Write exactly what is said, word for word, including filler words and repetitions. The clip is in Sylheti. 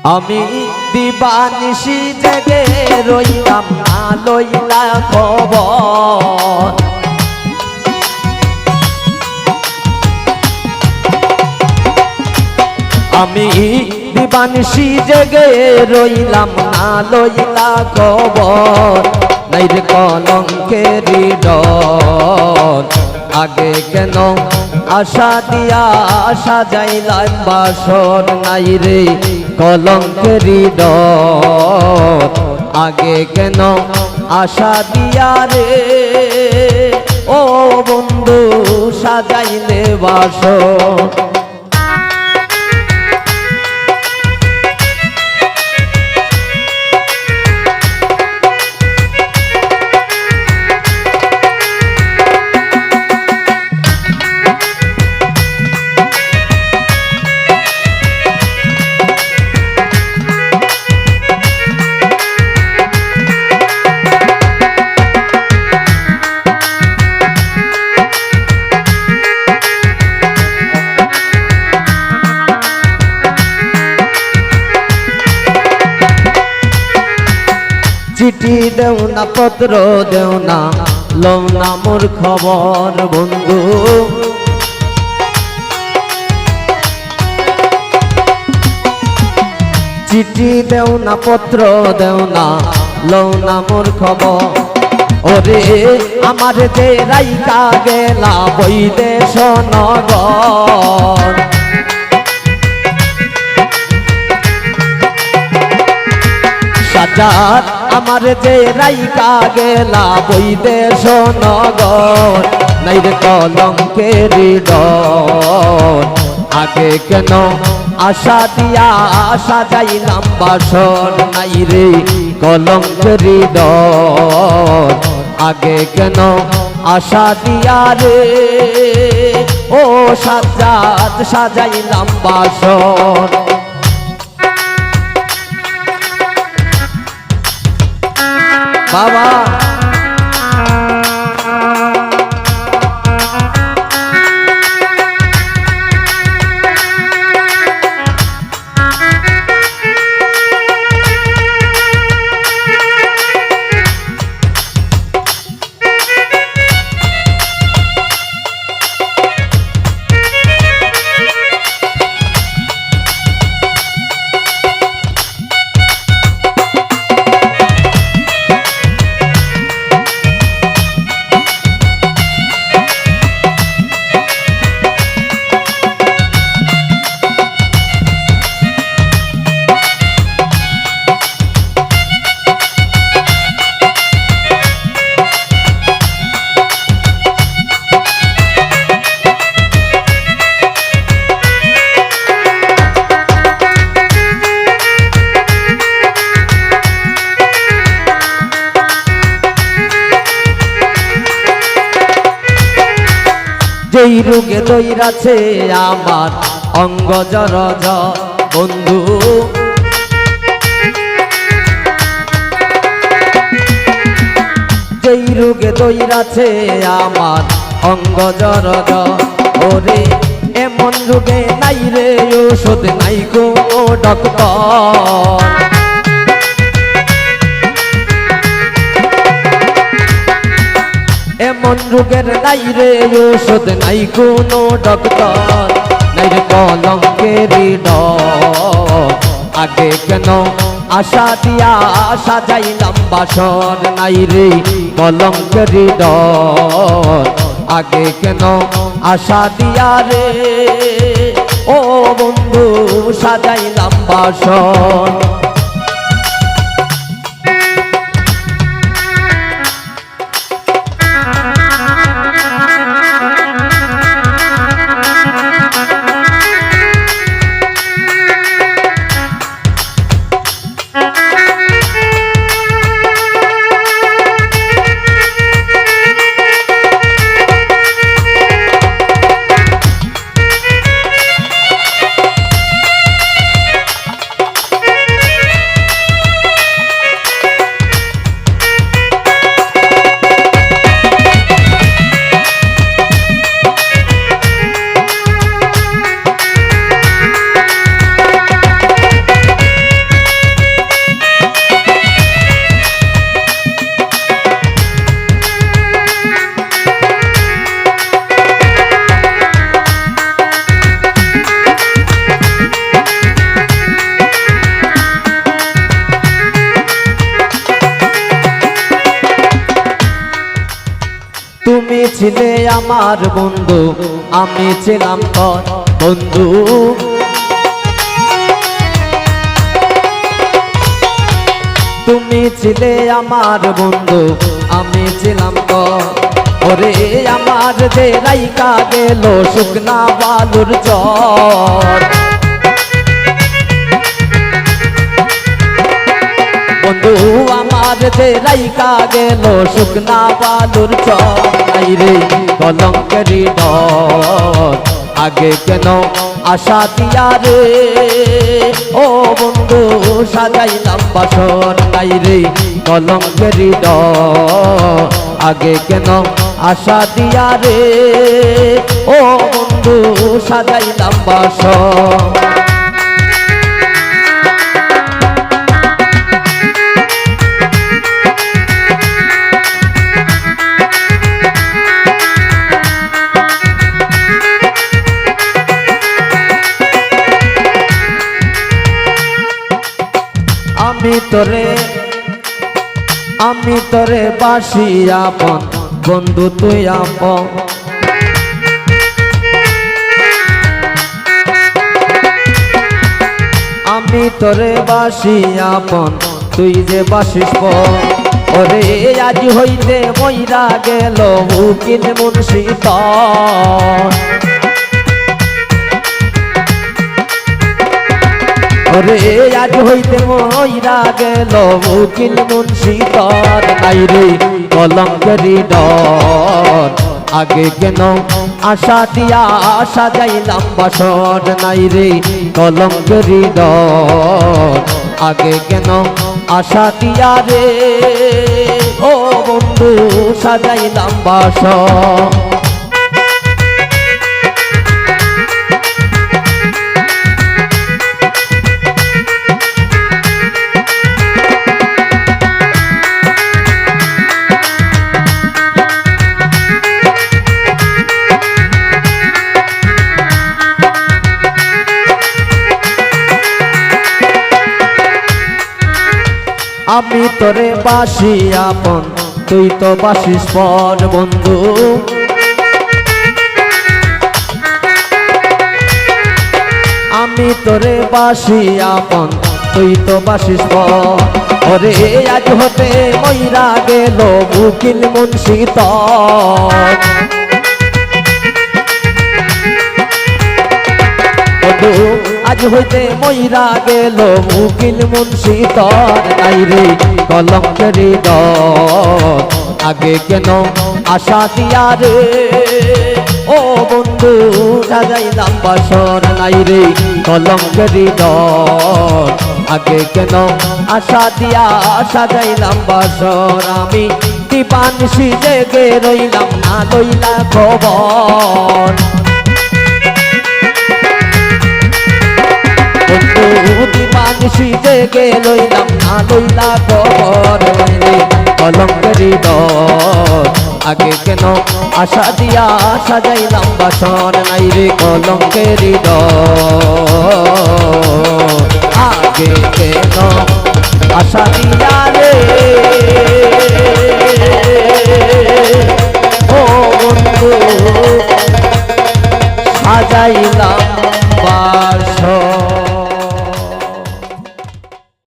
আমি দিবানিশি জেগে রইলাম, না লইলা খবর। আমি দিবানিশি জেগে রইলাম, না লইলা খবর। নাই রে কলঙ্কেরই ডর, আগে কেন আশা দিয়া সাজাইলাম বাসর? নাই রে কলঙ্কেরই ডর, আগে কেন আশা দিয়া রে, ও বন্ধু, সাজাইলে বাসর? চিঠি দেও না, পত্র দেও না, লও না মোর খবর বন্ধু। চিঠি দেও না, পত্র দেও না, লও না মোর খবর। ওরে, আমার যে রাইখা গেলা বৈদেশ নগর। সাজাত আমার যে রাইখা গেলা বৈদেশ নগর, নাই রে কলঙ্কেরই ডর। আগে কেন আশা দিয়া সাজাইলাম বাসর? নাই রে কলঙ্কেরই ডর, আগে কেন আশা দিয়া রে, ও সাজাত সাজাইলাম বাসর। বাবা। যেই রোগে দৈরাছে আমার অঙ্গ জর জর বন্ধু, যেই রোগে দৈরাছে আমার অঙ্গ জর জর। ওরে, এমন রোগে নাই রে ঔষধ, নাই কোনো ডক্টর। এমন রোগের নাই রে ঔষধ, নাই কোনো ডক্টর, নাই রে কলঙ্কেরই ডর। আগে কেন আশা দিয়া সাজাইলাম বাসর? নাই রে কলঙ্কেরই ডর। আগে কেন আশা দিয়া রে, ও বন্ধু, সাজাইলাম বাসর? তুমি ছিলে আমার বন্ধু, আমি ছিলাম তোর বন্ধু। তুমি ছিলে আমার বন্ধু, আমি ছিলাম তোর। ওরে আমার যে রাইখা গেল শুকনা বালুর চর। বন্ধু আমার যে রাইখা গেল শুকনা বালুর চর। নাই রে কলঙ্কেরি ডর, আগে কেন আশা দিয়া রে, ও বন্ধু সাজাইলাম বাসর। নাই রে কলঙ্কেরি ডর, আগে কেন আশা দিয়া রে, ও বন্ধু সাজাইলাম বাসর। আমি তোরে, আমি তোরে বাসি আপন, বন্ধু তুই আপন। আমি তোরে বাসি আপন, তুই যে বাসিস পর। ওরে আজ হইতে মইরা গেল উকিল মুন্সি তোর। ওরে আজ হইতে মইরা গেল উকিল মুন্সি তোর। নাই রে কলঙ্কেরি ডর, আগে কেন আশা দিয়া সাজাইলাম বাসর। নাই রে কলঙ্কেরি ডর, আগে কেন আশা দিয়া রে, ও বন্ধু সাজাইলাম বাসর। আমি তোরে বাসি আপন, তুই তো বাসিস পর বন্ধু। আমি তোরে বাসি আপন, তুই তো বাসিস পর। ওরে আজ হতে মইরা গেল উকিল মুন্সি তোর। বন্ধু আজ হইতে মইরা গেল উকিল মুন্সি তোর। নাই রে কলঙ্কেরি ডর, আগে কেন আশা দিয়া রে, ও বন্ধু সাজাইলাম বাসর। নাই রে কলঙ্কেরি ডর, আগে কেন আশা দিয়া সাজাইলাম বাসর। আমি দিবানিশি জেগে রইলাম না লইলা খবর। বন্ধু দিবানিশি জেগে রইলাম না লইলা খবর। নাই রে কলঙ্কেরি ডর, আগে কেন আশা দিয়া সাজাইলাম বাসর। নাই রে কলঙ্কেরি ডর, আগে কেন আশা দিয়া রে, ও বন্ধু সাজাইলাম বাসর।